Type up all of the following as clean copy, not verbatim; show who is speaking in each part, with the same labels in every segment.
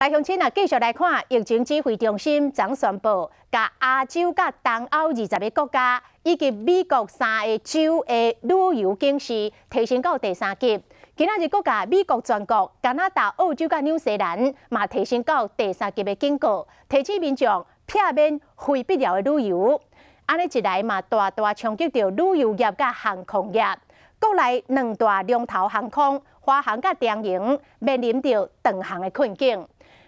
Speaker 1: 來鄉親啊，繼續來看疫情指揮中心昨宣布，共亞洲佮東歐20個國家以及美國三个州的旅遊警示提升到第三級。今仔日閣共美國全國、加拿大、澳洲佮紐西蘭嘛提升到第三級的警告，提醒民眾避免非必要的旅遊。按呢一來嘛，大大衝擊著旅遊業佮航空業。國內兩大龍頭航空，華航佮長榮面臨著斷航的困境。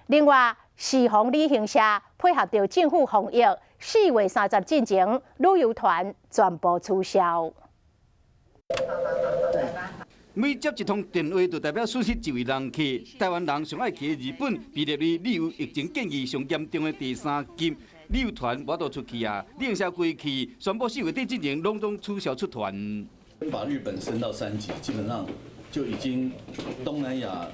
Speaker 1: 另外，時鴻旅行社配合著政府防疫，4月30進前旅遊團全部取消。
Speaker 2: 每接一通電話，就代表損失一位人客。台灣人上愛去的日本，被列為旅遊疫情建議上嚴重的第三級，旅遊團無法度出去啊！旅行社規氣，宣布4月底進前攏總取消出團。
Speaker 3: 把日本升到三級，基本上就已經東南亞、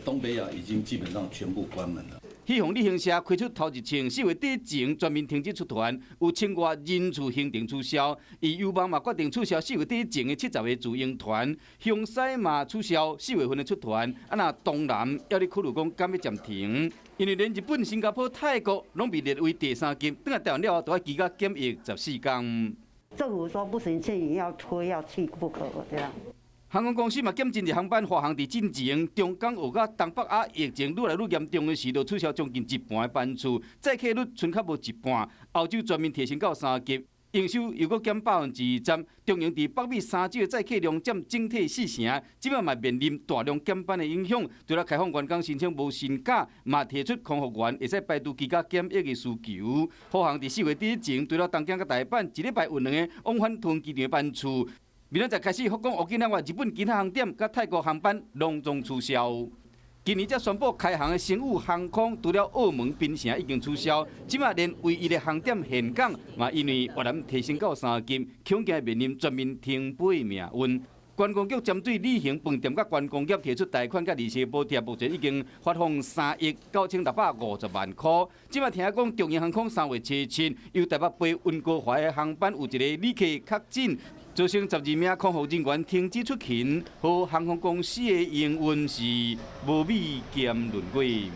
Speaker 3: 東北亞已經基本上全部關門了。
Speaker 2: 希鴻旅行社開出頭一槍，4月底前全面停止出團，有千外人次行程取消。伊友邦嘛決定取消4月底前的70個自營團，雄獅嘛取消4月份的出團。啊，若東南猶咧考慮講敢欲暫停，因為連日本、新加坡、泰國攏被列為第三級，轉來台灣了後，都愛居家檢疫14天。
Speaker 4: 政府說不行，這也要推，要去不可，這樣。
Speaker 2: 航空公司嘛減真濟航班華航佇進前，中港澳佮東北亞疫情愈來愈嚴重的時，就取消將近一半的班次，載客率賰較無一半。歐洲全面提升到三級，營收又閣減20%。長榮佇北美三洲的載客量佔整體四成，這擺嘛面臨大量減班的影響。除了開放員工申請無薪假，嘛提出空服員會使排除居家檢疫的需求。虎航佇4月底前，除了東京佮大阪，一禮拜有兩個往返桃園機場的班次。明仔載開始復工，烏境外日本其他航點佮泰國航班攏總取消。今年才宣布開航的星宇航空，除了澳門、檳城已經取消，這擺連唯一的航點峴港嘛，因為越南提升到三級，恐驚面臨全面停飛命運。觀光局針對旅行、飯店佮觀光業提出貸款佮利息補貼，目前已經發放3億9650萬箍。這擺聽講，長榮航空3月初7由台北飛溫哥華的航班有一個旅客確診，造成12名空服人員停止出勤，予航空公司的營運是無米兼輪軌。